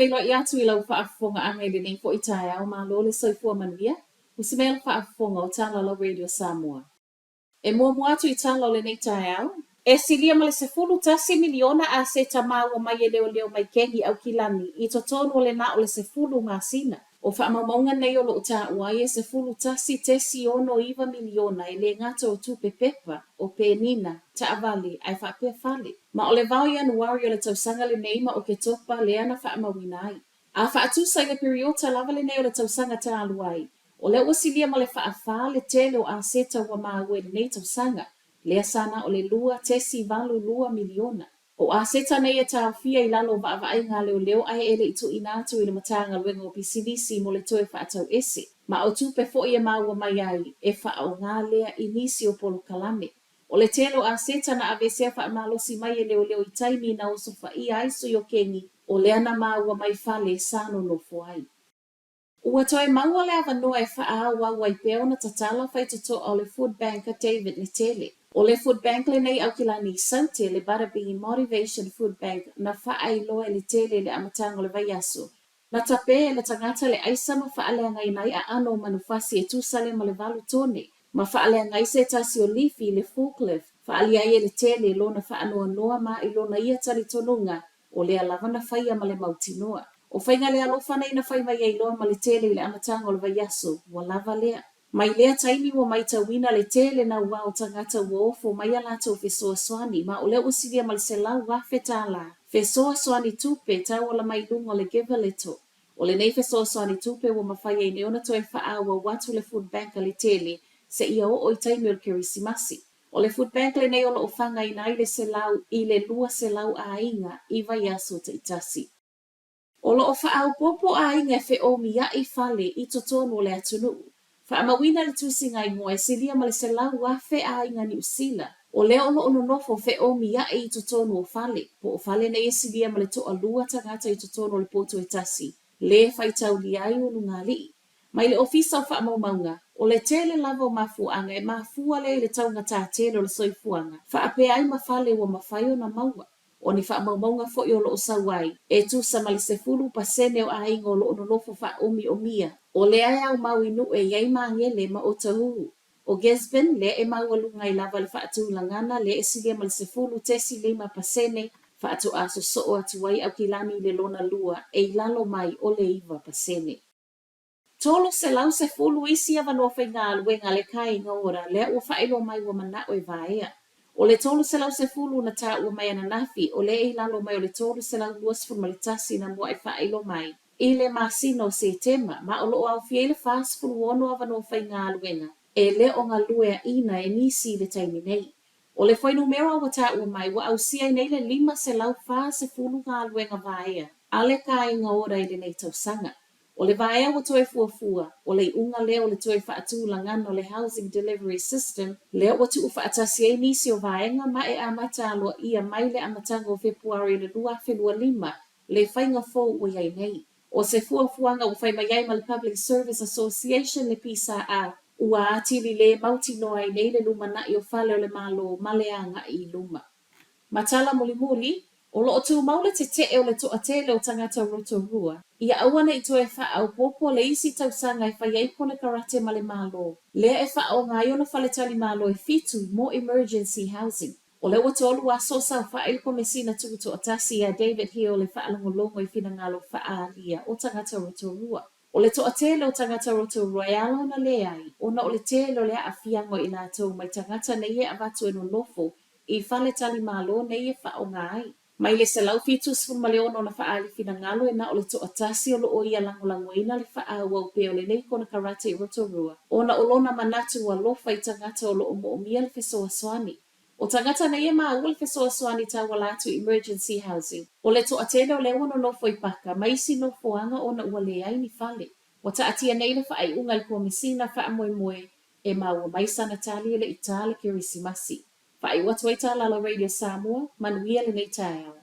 Faafeiloai atu i lau faafofogaaga i lenei foi taeao, malo le soifua manuia. Usi mai le faafofoga o Talalau Radio Samoa. E muamua atu i tala o lenei taeao. E silia ma le 11 miliona aseta maua mai e leoleo mai kegi Aukilani i totonu o le na o le 10 masina. O faamaumauga nei o lo o taua ai e 11.69 miliona e le gata o tupe pepa, o penina, taavale, ae faapea fale. Ma o le vao Ianuari o le tausaga lenei ma Oketopa lea na faamauina ai. A faatusa i le piriota lava lenei o le tausaga talu ai, o lea ua silia ma le faafā le tele o aseta ua maua i lenei tausaga, lea sa na o le 2.82 miliona. O aseta nei e taofia i lalo o vaavaaiga a leoleo ae e le i tuuina atu i le Matagaluega o Pisinisi mo le toe faatauese. Ma o tupe foi e maua mai ai, e faaaoga lea i nisi o polokalame. O le tele o aseta na aveesea faamalosi mai e leoleo i taimi na osofaia ai sui o kegi, o lea na maua mai fale sa nonofo ai. Ua toe maua le avanoa e faaauau ai pea ona tatala faitotoa o le Food Bank a David Letele. O le Food Bank lenei Aukilani i Saute, le Buttabean Motivation Food Bank na faailoa e Letele i le amataga o le vaiaso. Na tapē e le tagata le aisa ma faaleagaina ai aano o manufasi e tusa lea ma le valu tone, ma faaleaga ai se tasi o lifi i le forklift, faaalia ai e Letele lona faanoanoa ma i lona ia talitonuga O lea lava na faia ma le mautinoa. O faiga le alofa nei na fai mai ai loa ma Letele i le amataga o le vaiaso, ua lava lea. Mai lea taimi ua maitauina le tele naua o tagata ua ofo mai a latou fesoasoani ma o lea ua silia ma le $100,000 fesoasoani tupe tauala mai i luga o le Givealittle. O lenei fesoasoani tupe ua mafai ai nei ona toe faaauau atu le Food Bank a Letele seia oo i taimi o le Kerisimasi. O le food bank lenei o lo o fagaina ai le 100 i le 200 aiga i vaiaso taitasi. O lo o faaopoopo aiga e feomiaʻi fale i totonu o le atunuu. Faamauina le tusiga igoa e silia ma le 100,000 aiga Niu Sila, o lea o lo o nonofo feomiaʻi i totonu o fale, po o fale nei e silia ma le toalua tagata i totonu o le poto e tasi, lē faitaulia ai ulugalii. Mai le Ofisa o Faamaumauga, o le tele lava o mafuaaga e mafua lea i le taugatā tele o le soifuaga, faapea ai ma fale ua mafai ona maua. O ni faamaumauga foi o lo o sau ai, e tusa ma le 10% o aiga o lo o nonofo faaomiomia, o lea e aumau i nuu e i ai magele ma Otahuhu. O Gisborne, lea e maualuga ai lava le faatulagana lea e silia ma le 10.5% faatoa sosoo atu ai Aukilani i le lona lua e i lalo mai o le 9%. 310 isi avanoa faigaluega a le Kāinga Ora lea ua faailoa mai ua mana'o e vaea. O le 310 na tāua mai ananafi, o lea e i lalo mai o le 321 na mua'i faailoa mai i le masina o Setema, ma o lo o aofia ai le 46 avanoa faigaluega e le o galueaʻina e nisi i le taimi nei. O le fuainumera ua tāua mai, ua ausia ai nei le 540 galuega vaea a le Kāinga Ora i lenei tausaga. O le vaea ua toe fuafua, o le iuga lea o le toe faatulagana o le Housing Delivery System, lea ua tuufaatasi ai nisi o vaega ma e amata aloaia mai le amataga o Fepuari o le 2025 le faiga fou ua i ai nei. O se fuafuaga ua fai mai ai ma le Public Service Association le PSA, ua atili le mautinoa ai nei le lumanaʻi o fale o le Malo ma le agai i luma. Ma tala mulimuli, o lo o tumau le teteʻe o le toatele o tagata Rotorua, ia aua ne i toe faaopoopo le isi tausaga e fai ai konekarate ma le Malo, lea e faaaoga ai ona faletalimalo e fitu mo emergency housing. O lea ua tolu aso o saofai le Komesina Tutoatasi ia David Hill e faalogologo i finagalo faaalia o tagata Rotorua. O le toatele o tagata Rotorua e ala ona leai, ona o le tele o le aafiaga o i latou mai tagata nei e avatu e nonofo i faletalimalo nei e faaaoga ai. Mai le 176 ona faaali finagalo e na o le toatasi o lo o ia lagolagoina le faaauau pea o lenei konekarate i Rotorua ona o lona manatu alofa i tagata o lo o moomia le fesoasoani. O tagata nei e maua le fesoasoani tauala atu i Emergency Housing. O le toatele o lea ua nonofo i paka ma isi nofoaga ona ua leai ni fale. Ua taatia nei le faaiuga i le Komesina faamoemoe e maua mai sana tali e le i tā le Kerisimasi. Faaiu atu ai Tālala Radio Samoa, manuia lenei taeao.